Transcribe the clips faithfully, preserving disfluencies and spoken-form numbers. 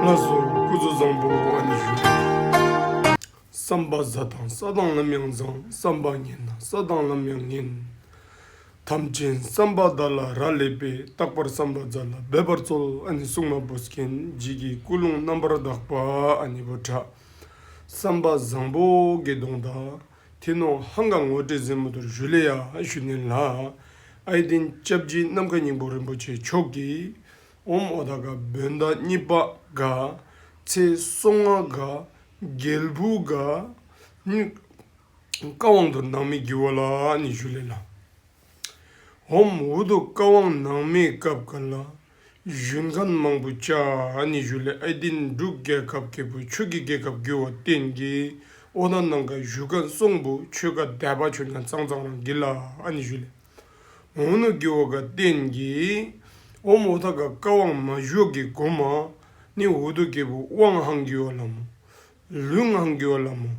ལགས་སོ། སྐུ་གཟུགས་བཟང་པོ་ཨ་ནི་ཞུ། བསམ་པ་བཟང་དང་ས་དང་ལམ་ཡང་བཟང་། བསམ་པ་ངན་ན་ས་དང་ལམ་ཡང་ངན། ཐམས་ཅད་བསམ་པ་དག་ལ་རག་ལས་པས། རྟག་པར་བསམ་པ་བཟང་ལ་འབད་པར་གསོལ། ཨ་ནི་གསུང་མ་བུ་སྐྱེན་ཇི་གི་ཀུན་སློང་རྣམ་པར་དག་པ་ཨ་ནི་བུ་དྲག། བསམ་པ་བཟང་པོ་གི་དོན་དག་ཐི་ནོང་ཧང་ག་ངོ་སྤྲོད་ཟེ་མུ་ཐུར་ཞུ་ལེ་ཡ་ཞུ་ནི་ལགས། ཨའི་ཏེན་སྐྱབས་རྗེ་ནམ་མཁའི་སྙིང་པོ་རིན་པོ་ཆེ་མཆོག་གིས་ཨོམ་ཨོ་ཐ་ག་བོད་ཟླ་གཉིས་པ་ག་ཚེས་སོང་ང་ག་རྒྱལ་པོ་ག་ནི་བཀའ་དབང་ཐུར་གནང་མི་གི་ཝ་ལ་ཨ་ནི་ཞུ་ལེ་ལགས། ཨོམ་འུ་ཐུ་བཀའ་དབང་གནང་མི་སྐབས་ག་ལ་ཞུན་མཁན་མང་པོ་ཅ་ཨ་ནི་ཞུ་ལེ། ཨའི་ཏེན་འབྲུག་རྒྱལ་ཁབ་ཀེ་བུ་ཆོས་ཀྱི་རྒྱལ་ཁབ་གི་ཝ་བརྟེན་གི་ཨོ་ཐ་ནང་ག་ཞུ་མཁན་སོང་བུ་ཆོས་ག་དད་པ་ཆོ་ཉན་ཙང་ཙང་རང་གི་ལ་ཨ་ནི་ཞུ་ལེ། འོ་ནུ་གི་ཝ་ག་བརྟེན་གི་ཨོམ་ཨོ་ཐ་ག་བཀའ་དབང་མ་ཞུ་གི་གོ་མ་ནི་འུ་ཐུ་ཀེ་བུ་དབང་ཧང་གི་ཝ་ལ་མོ། ལུང་ཧང་གི་ཝ་ལ་མོ།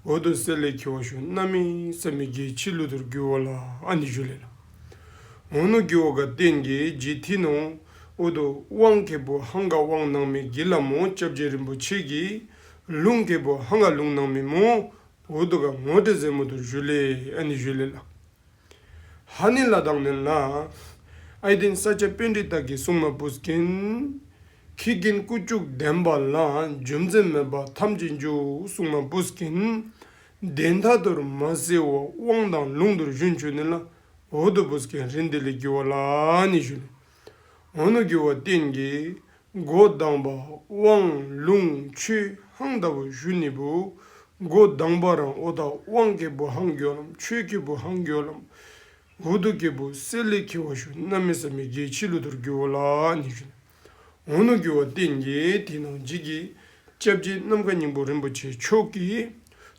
འུ་ཐུ་སེ་ལེ་ཁི་ཝ་ཤུ་གནམ་མེད་ས་མེད་གལ་ཆི་ལུ་ཐུར་གི་ཝ་ལ་ཨ་ནི་ཞུ་ལེ་ལགས། འོ་ནུ་གི་ཝ་ག་བརྟེན་གི་ཇི་ཐི་ནོང་འུ་ཐུ་དབང་ཀེ་བུ་ཧང་ག་དབང་གནང་མི་གི་ལ་མོ་སྐྱབས་རྗེ་རིན་པོ་ཆེ་གིས། ལུང་ཀེ་བུ་ཧང་ག་ལུང་གནང་མི་མོ་འུ་ཐུ་ག་ངོ་སྤྲོད་ཟེ་མུ་ཐུར་ཞུ་ལེ་ཨ་ནི་ཞུ་ལེ་ལགས། ཧ་ནི་ལ་དང་ནི་ལ། ཨའི་ཏེན་ས་སྐྱ་པཎྜི་ཏ་གི་གསུང་མ་བུ་སྐྱེན། ཁྱི་རྒན་ཀུ་ཅོ་ལྡན་པ་ལ། རྒྱུ་མཚན་མེད་པ་ཐམས་ཅད་འཇུག་གསུང་མ་བུ་སྐྱེན། དོན་དག་ཐུར་མ་སེ་བ་དབང་དང་ལུང་ཐུར་ཞུན་ཆུ་ནི་ལ། འུ་ཐུ་བུ་སྐྱེན་རིན་དི་ལི་གི་ཝ་ལ་ཨ་ནི་ཞུ་ལེ། འོ་ནུ་གི་ཝ་བརྟེན་གི་འགོ་དང་པ་དབང་ལུང་ཆོས་ཧང་ད་བུ་ཞུ་ནི་བུ། འགོ་དང་པ་རང་ཨོ་ཐ་དབང་ཀེ་བུ་ཧང་གི་ཝ་ལམ་ཆོས་ཀེ་བུ་ཧང་གི་ཝ་ལམ་འུ་ཐུ་ཀེ་བུ་སེ་ལེ་ཁི་ཝ་ཤུ་གནམ་མེད་ས་མེད་གལ་ཆི་ལུ་ཐུར་གི་ཝ་ལ་ཨ་ནི་ཞུ་ནི། འོ་ནུ་གི་ཝ་བརྟེན་གི་ཐི་ནོང་ཇི་གི་སྐྱབས་རྗེ་ནམ་མཁའི་སྙིང་པོ་རིན་པོ་ཆེ་མཆོག་གིས་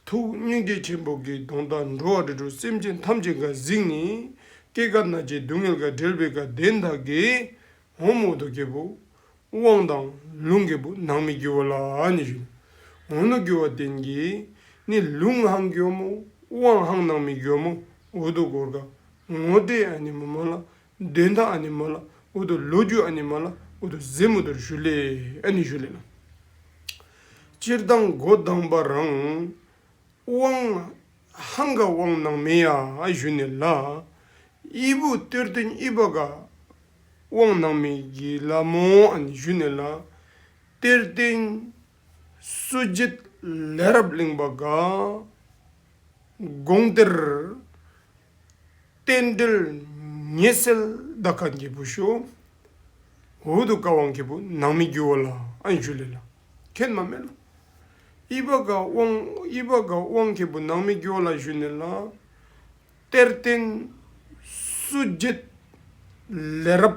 ཐུགས་སྙིང་རྗེ་ཆེན་པོ་གི་དོན་དག་འགྲོ་བ་རིགས་དྲུག་སེམས་ཅན་ཐམས་ཅད་ག་གཟིགས་ནི་སྐྱེ་རྒ་ན་འཆི་སྡུག་བསྔལ་ག་བྲལ་བའི་ག་དོན་དག་གི་ཨོམ་འུ་ཐུ་ཀེ་བུ་དབང་དང་ལུང་ཀེ་བུ་གནང་མི་གི་ཝ་ལ་ཨ་ནི་ཞུ་ནི། འོ་ནུ་གི་ཝ་བརྟེན་གི་ནི་ལུང་ཧང་གི་ཝ་མོ་དབང་ཧང་གནང་མི་གི་ཝ་མོ་འུ་ཐུ་གོར་ག་ངོ་སྤྲོད་ཨ་ནི་མ་མ་ལ་དོན་དག་ཨ་ནི་མ་ལ་འུ་ཐུ་ལོ་རྒྱུས་ཨ་ནི་མ་ལ་འུ་ཐུ་ཟེ་མུ་ཐུར་ཞུ་ལེ་ཨ་ནི་ཞུ་ལེ་ལགས། སྤྱིར་བཏང་འགོ་དང་པ་རང་དབང་ཧང་ག་དབང་གནང་མི་ཡ་ཨ་ཞུ་ནི་ལ། ཨི་བུ་གཏེར་སྟོན་ཨི་བ་ག་དབང་གནང་མི་གི་ལ་མོ་ཨ་ནི་ཞུ་ནི་ལ། གཏེར་སྟོན་བསོད་རྒྱལ་ལས་རབ་གླིང་པ་ག་དགོངས་གཏེར་རྟེན་འབྲེལ་ཉེས་སེལ་དག་ཁན་གི་བུ་ཤོ། འུ་ཐུ་བཀའ་དབང་ཀེ་བུ་གནང་མི་གི་ཝ་ལ་ཨན་ཞུ་ལེ་ལ། མཁྱེན་མ་མེ་ལ། ཨི་བ་ག་དབང་ཨི་བ་ག་དབང་ཀེ་བུ་གནང་མི་གི་ཝ་ལ་ཞུ་ནི་ལ། གཏེར་སྟོན་བསོད་རྒྱལ་ལས་རབ་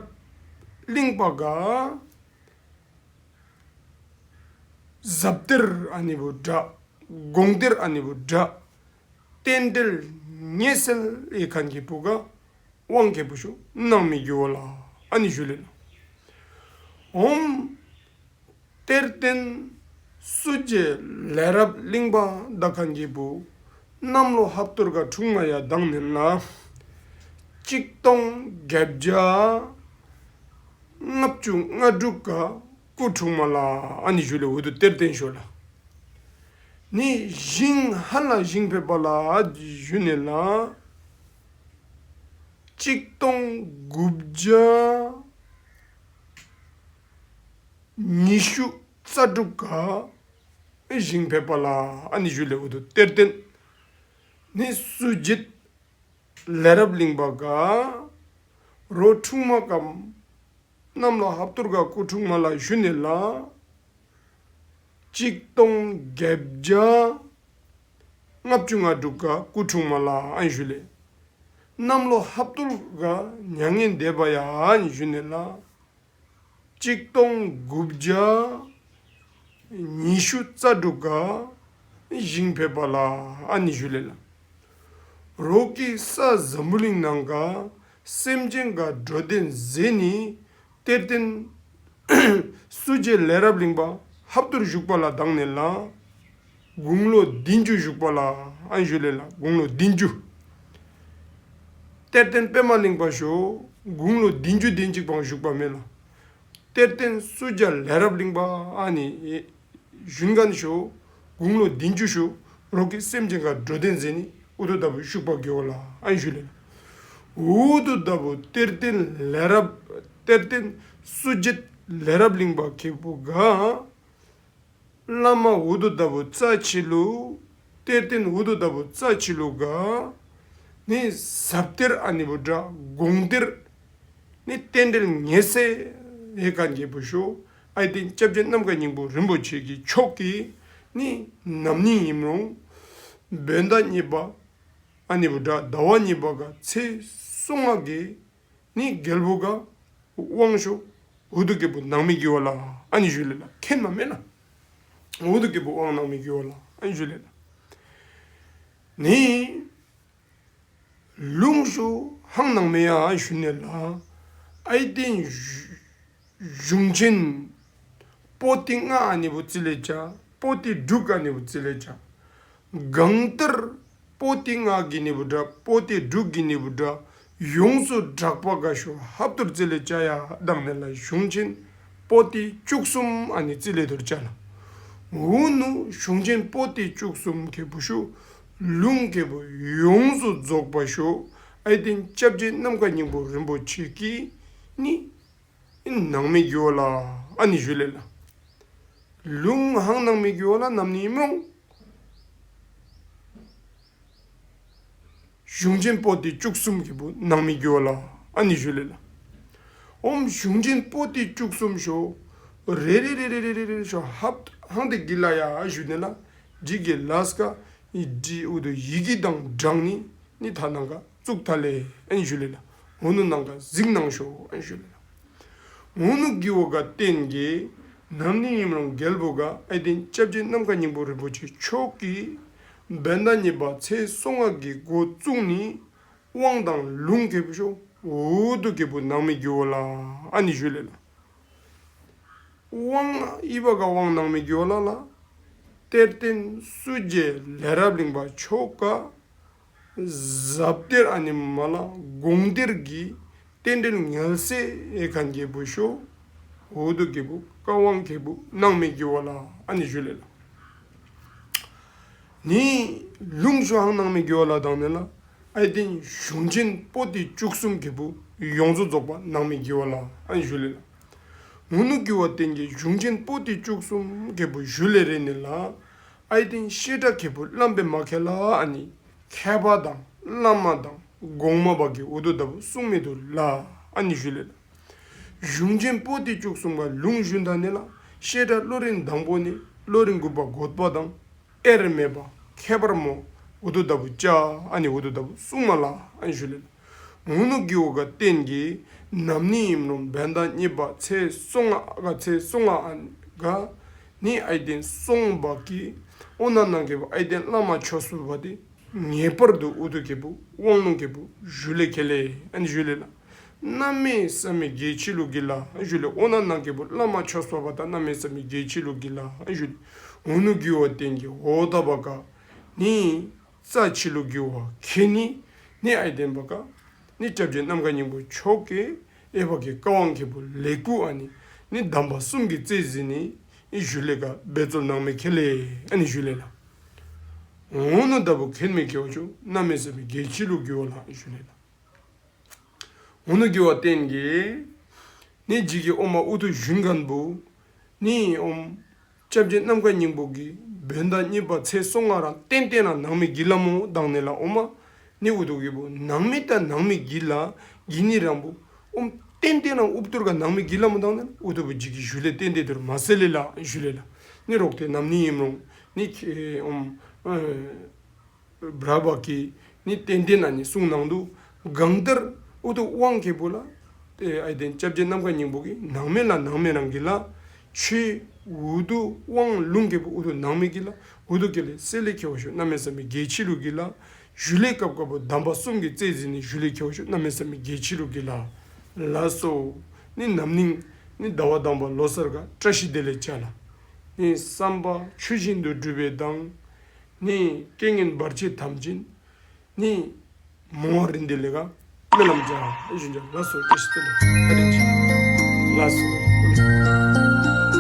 གླིང་པ་ག་ཟབ་གཏེར་ཨ་ནི་བུ་དྲག། དགོངས་གཏེར་ཨ་ནི་བུ་དྲག། རྟེན་འབྲེལ་ཉེས་སེལ་ཡེ་ཁན་གི་བུ་ག་དབང་ཀེ་བུ་ཤོ་གནང་མི་གི་ཝ་ལ་ཨ་ནི་ཞུ་ལེ་ལ། ཨོམ་གཏེར་སྟོན་བསོད་རྒྱལ་ལས་རབ་གླིང་པ་དག་ཁན་གི་བུ་གནམ་ལོ་ཧབ་ཏུར་ག་འཁྲུངས་མ་ཡ་དང་ནི་ལ། གཅིག་སྟོང་བརྒྱད་བརྒྱ་ལྔ་བཅུ་ང་དྲུག་ག་སྐུ་འཁྲུངས་མ་ལ་ཨ་ནི་ཞུ་ལེ། འུ་ཐུ་གཏེར་སྟོན་ཤོ་ལ། ནི་ཞིང་ཧ་ལ་ཞིང་ཕེབས་པ་ལ་ཞུ་ནི་ལ། གཅིག་སྟོང་དགུ་བརྒྱ་ཉི་ཤུ་རྩ་དྲུག་ག་ཞིང་ཕེབས་པ་ལ་ཨ་ནི་ཞུ་ལེ། འུ་ཐུ་གཏེར་སྟོན་ནི་བསོད་རྒྱལ་ལས་རབ་གླིང་པ་ག་རོ་འཁྲུངས་མ་གམ་གནམ་ལོ་ཧབ་ཏུར་ག་སྐུ་འཁྲུངས་མ་ལ་ཞུ་ནི་ལ། གཅིག་སྟོང་བརྒྱད་བརྒྱ་ལྔ་བཅུ་ང་དྲུག་ག་སྐུ་འཁྲུངས་མ་ལ་ཨན་ཞུ་ལེ། གནམ་ལོ་ཧབ་ཏུར་ག་མྱ་ངན་འདས་པ་ཡ་ཨན་ཞུ་ནི་ལ། གཅིག་སྟོང་དགུ་བརྒྱ་ཉི་ཤུ་རྩ་དྲུག་ག་ཞིང་ཕེབས་པ་ལ་ཨ་ནི་ཞུ་ལེ་ལ། རོག་གི་ས་འཛམ་བུ་གླིང་ནང་ག་སེམས་ཅན་ག་འགྲོ་དོན་མཛད་ནི་གཏེར་སྟོན་བསོད་རྒྱལ་ལས་རབ་གླིང་པ་ཧབ་ཏུར་བཞུགས་པ་ལ་དང་ནི་ལ། དགུང་ལོ་བདུན་ཅུ་བཞུགས་པ་ལ་ཨན་ཞུ་ལེ་ལ། དགུང་ལོ་བདུན་ཅུ། གཏེར་སྟོན་པདྨ་གླིང་པ་ཤོ་དགུང་ལོ་བདུན་ཅུ་དོན་གཅིག་པ་བཞུགས་པ་མེ་ལ། གཏེར་སྟོན་སུ་ཇཱ་ལས་རབ་གླིང་པ་ཨ་ནི་ཞུན་གན་ཤོ་དགུང་ལོ་བདུན་ཅུ་ཤོ་རོག་གི་སེམས་ཅན་ག་འགྲོ་དོན་མཛད་ནི་ཨུ་ཐུ་ད་བུ་ཤུག་པ་གི་ཝ་ལ་ཨན་ཞུ་ལེ། ཨུ་ཐུ་ད་བུ་གཏེར་སྟོན་ལས་རབ་གཏེར་སྟོན་སུ་ཇཱ་ལས་རབ་གླིང་པ་ཁེ་པུ་ག་བླ་མ་ཨུ་ཐུ་ད་བུ་རྩ་ཆི་ལུ་གཏེར་སྟོན་ཨུ་ཐུ་ད་བུ་རྩ་ཆི་ལུ་ག་ནི་ཟབ་གཏེར་ཨ་ནི་བུ་དྲ་དགོངས་གཏེར་ནི་རྟེན་འབྲེལ་ངེས་སེ་ཡེ་གན་གེ་བུ་ཤོ་ཨའི་ཏེན་སྐྱབས་རྗེ་ནམ་མཁའི་སྙིང་པོ་རིན་པོ་ཆེ་གི་མཆོག་གི་ནི་ནམ་ནིང་ཨིན་རུང་བོད་ཟླ་གཉིས་པ་ཨ་ནི་བུ་དྲ་ཟླ་བ་གཉིས་པ་ག་ཚེས་སོ་ལྔ་གི་ནི་རྒྱལ་པོ་ག་དབང་ཤོ་ཨུ་ཐུ་ཁེ་པུ་གནང་མི་གི་ཝ་ལ་ཨ་ནི་ཞུ་ལེ་ལ། མཁྱེན་མ་མེན་ན་ཨུ་ཐུ་ཁེ་པུ་དབང་གནང་མི་གི་ཝ་ལ་ཨ་ནི་ཞུ་ལེ་ལ། ནི་ལུང་ཤོ་ཧང་གནང་མི་ཡ་ཞུ་ནི་ལ་ཨའི་ཏེན་གཞུང་ཆེན་པོ་ཏི་ལྔ་ཨ་ནི་བུ་རྩི་ལེ་ཅ་པོ་ཏི་དྲུག་ཨ་ནི་བུ་རྩི་ལེ་ཅ་གང་ལྟར་པོ་ཏི་ལྔ་གི་ནི་བུ་དྲ་པོ་ཏི་དྲུག་གི་ནི་བུ་དྲ་ཡོངས་སུ་གྲགས་པ་ག་ཤོ་ཧབ་ཏུར་རྩི་ལེ་ཅ་ཡ་དང་ནི་ལ་གཞུང་ཆེན་པོ་ཏི་བཅུ་གསུམ་ཨ་ནི་རྩི་ལེ་ཐུར་ཅ་ལ། ཨུ་ནུ་གཞུང་ཆེན་པོ་ཏི་བཅུ་གསུམ་ཁེ་བུ་ཤོ་ལུང་ཁེ་བུ་ཡོངས་སུ་རྫོགས་པ་ཤོ་ཨའི་ཏེན་སྐྱབས་རྗེ་ནམ་མཁའི་སྙིང་པོ་རིན་པོ་ཆེ་གི་ནི་གནང་མི་གི་ཝ་ལ་ཨ་ནི་ཞུ་ལེ་ལ། ལུང་ཧང་གནང་མི་གི་ཝ་ལ་ནམ་ནིང་ཨིན་རུང་གཞུང་ཆེན་པོ་ཏི་བཅུ་གསུམ་ཁེ་བུ་གནང་མི་གི་ཝ་ལ་ཨ་ནི་ཞུ་ལེ་ལ། ཨོམ་གཞུང་ཆེན་པོ་ཏི་བཅུ་གསུམ་ཤོ་རེ་རེ་ཤོ་ཧབ་ཧང་ཏེ་གི་ལ་ཡ་ཞུ་ནི་ལ་ཇི་གེ་ལས་ཀ་ཨི་ཏི་ཨུ་ཐུ་ཡི་གེ་དང་དྲང་ནི་ནི་ཐ་ནང་ག་བཙུགས་ཐ་ལེ་ཨན་ཞུ་ལེ་ལ། ཨུ་ནུ་ནང་ག་གཟིགས་གནང་ཤོ་ཨན་ཞུ་ལེ་ལ། ཨུ་ནུ་གི་ཝ་ག་བརྟེན་གི་ནམ་ནིང་ཨིན་རུང་རྒྱལ་པོ་ག་ཨའི་ཏེན་སྐྱབས་རྗེ་ནམ་མཁའི་སྙིང་པོ་རིན་པོ་ཆེ་མཆོག་གི་བོད་ཟླ་གཉིས་པ་ཚེས་སོ་ལྔ་གི་འགོ་བཙུགས་ནི་དབང་དང་ལུང་ཁེ་བུ་ཤོ་ཨུ་ཐུ་ཁེ་བུ་གནང་མི་གི་ཝ་ལ་ཨ་ནི་ཞུ་ལེ་ལ། དབང་ཨི་བ་ག་དབང་གནང་མི་གི་ཝ་ལ་ལ་གཏེར་སྟོན་སུ་ཇཱ་ལས་རབ་གླིང་པ་མཆོག་ག་ཟབ་གཏེར་ཨ་ནི་མ་ལ་དགོངས་གཏེར་གི་རྟེན་འབྲེལ་ངེས་སེ་ཡེ་གན་གེ་བུ་ཤོ་ཨུ་ཐུ་ཁེ་བུ་བཀའ་དབང་ཁེ་བུ་གནང་མི་གི་ཝ་ལ་ཨ་ནི་ཞུ་ལེ་ལ། ནི་ལུང་ཤོ་ཧང་གནང་མི་གི་ཝ་ལ་དང་ནི་ལ་ཨའི་ཏེན་གཞུང་ཆེན་པོ་ཏི་བཅུ་གསུམ་ཁེ་བུ་ཡོངས་སུ་རྫོགས་པ་གནང་མི་གི་ཝ་ལ་ཨ་ནི་ཞུ་ལེ་ལ། ཨུ་ནུ་གི་ཝ་བརྟེན་གི་གཞུང་ཆེན་པོ་ཏི་བཅུ་གསུམ་ཁེ་བུ་ཞུ་ལེ་རེ་ནི་ལ་ཨའི་ཏེན་བཤད་གྲྭ་ཁེ་བུ་བླམ་པེ་མ་ཁེ་ལ་ཨ་ནི་མཁས་པ་དང་བླ་མ་དང་གོང་མ་བ་གི་ཨུ་ཐུ་ད་བུ་གསུང་མི་ཐུར་ལ་ཨ་ནི་ཞུ་ལེ་ལ། གཞུང་ཆེན་པོ་ཏི་བཅུ་གསུམ་ག་ལུང་ཞུན་ཐ་ནི་ལ་བཤད་གྲྭ་བློ་རིན་དང་པོ་ནི་བློ་རིན་དགུ་པ་གོད་པ་དང་དབྱེར་མེད་པ་ཁྱད་པར་མོ་ཨུ་ཐུ་ད་བུ་ཅ་ཨ་ནི་ཨུ་ཐུ་ད་བུ་གསུང་མ་ལ་ཨ་ནི་ཞུ་ལེ་ལ། ཨུ་ནུ་གི་ཝ་ག་བརྟེན་གི་ནམ་ནིང་ཨིན་རུང་བོད་ཟླ་གཉིས་པ་ཚེས་སོ་ལྔ་ག་ཚེས་སོ་ལྔ་ཨ་ནི་ག་ནི་ཨའི་ཏེན་སོང་བ་གི་ཨོ་ན་ནང་གེ་བུ་ཨའི་ཏེན་བླ་མ་ཆོས་པ་དེ་ངེས་པར་དུ་ཨུ་ཐུ་ཁེ་བུ་དབང་ལུང་ཁེ་བུ་ཞུ་ལེ་ཁེ་ལེ་ཨ་ནི་ཞུ་ལེ་ལ། གནམ་མེད་ས་མེད་གལ་ཆི་ལུ་གི་ལ་ཨ་ནི་ཞུ་ལེ། ཨོ་ན་ནང་གེ་བུ་བླ་མ་ཆོས་པ་བ་ད་གནམ་མེད་ས་མེད་གལ་ཆི་ལུ་གི་ལ་ཨ་ནི་ཞུ་ལེ། ཨུ་ནུ་གི་ཝ་བརྟེན་གི་ཨོ་ད་བ་ག་ནི་རྩ་ཆི་ལུ་གི་ཝ་ཁེ་ནི་ནི་ཨའི་ཏེན་བ་ག་ནི་སྐྱབས་རྗེ་ནམ་མཁའི་སྙིང་པོ་མཆོག་གི་ཨའི་བ་གི་བཀའ་དབང་ཁེ་བུ་ལེགས་པོ་ཨ་ནི་ནི་དམ་པ་གསུམ་གྱི་རྩེ་ཟིན་ནི་ཨི་ཞུ་ལེ་ག་འབད་རྩོལ་གནང་མི་ཁེ་ལེ་ཨ་ནི་ཞུ་ལེ་ལ། ཨུ་ནུ་ད་བུ་མཁྱེན་མི་ཁེ་བ་ཤོ་གནམ་མེད་ས་མེད་གལ་ཆི་ལུ་གི་ཝ་ལ་ཨ་ནི་ཞུ་ལེ་ལ། ཨུ་ནུ་གི་ཝ་བརྟེན་གི་ནི་ཇི་གི་ཨོ་མ་ཨུ་ཐུ་ཞུན་གན་བུ་ནི་ཨོམ་སྐྱབས་རྗེ་ནམ་མཁའི་སྙིང་པོ་གི་བོད་ཟླ་གཉིས་པ་ཚེས་སོ་ལྔ་རང་ཏན་ཏན་རང་གནང་མི་གི་ལ་མོ་དང་ནི་ལ་ཨོ་མ་ནི་ཨུ་ཐུ་གི་བུ་གནང་མི་ད་གནང་མི་གི་ལ་གི་ནི་རང་བུ་ཨོམ་ཏན་ཏན་རང་ཨུབ་ཏུར་ག་གནང་མི་གི་ལ་མོ་དང་ནི་ཨུ་ཐུ་བུ་ཇི་གི་ཞུ་ལེ་ཏན་ཏན་ཐུར་མ་སེ་ལེ་ལ་ཞུ་ལེ་ལ། ནི་རོག་ཏེ་ནམ་ནིང་ཨིན་རུང་ནི་ཁེ་ཨོམ་ཨ་བྲ་བ་གི་ནི་ཏན་ཏན་ཨ་ནི་གསུང་གནང་དུ་གང་ལྟར་ཨུ་ཐུ་དབང་ཁེ་བུ་ལ་ཏེ་ཨའི་ཏེན་སྐྱབས་རྗེ་ནམ་མཁའི་སྙིང་པོ་གི་གནང་མི་ལ་གནང་མི་རང་གི་ལ་ཆོས་ཨུ་ཐུ་དབང་ལུང་ཁེ་བུ་ཨུ་ཐུ་གནང་མི་གི་ལ་ཨུ་ཐུ་ཁེ་ལེ་སེ་ལེ་ཁེ་བ་ཤོ་གནམ་མེད་ས་མེད་གལ་ཆི་ལུ་གི་ལ་ཞུ་ལེ་སྐབས་སྐབས་བུ་དམ་པ་གསུམ་གྱི་རྩེ་ཟིན་ནི་ཞུ་ལེ་ཁེ་བ་ཤོ་གནམ་མེད་ས་མེད་གལ་ཆི་ལུ་གི་ལ་ལགས་སོ། ནི་ནམ་ནིང་ནི་ཟླ་བ་དང་པ་ལོ་གསར་ག་བཀྲ་ཤིས་བདེ་ལེགས་ཅ་ལ། ནི་བསམ་པ་ཆོས་བཞིན་དུ་འགྲུབ་པའི་དང་། ནི་རྐྱེན་ངན་བར་ཆད་ཐམས་ཅད་ནི་མོ་རིན་དེ་ལས་ཀ་སྨོན་ལམ་རྒྱ་ཨེ་ཞུ་རྒྱ་ལགས་སོ། བཀྲ་ཤིས་བདེ་ལེགས་ཨ་རིན་ཅི་ལགས་སོ།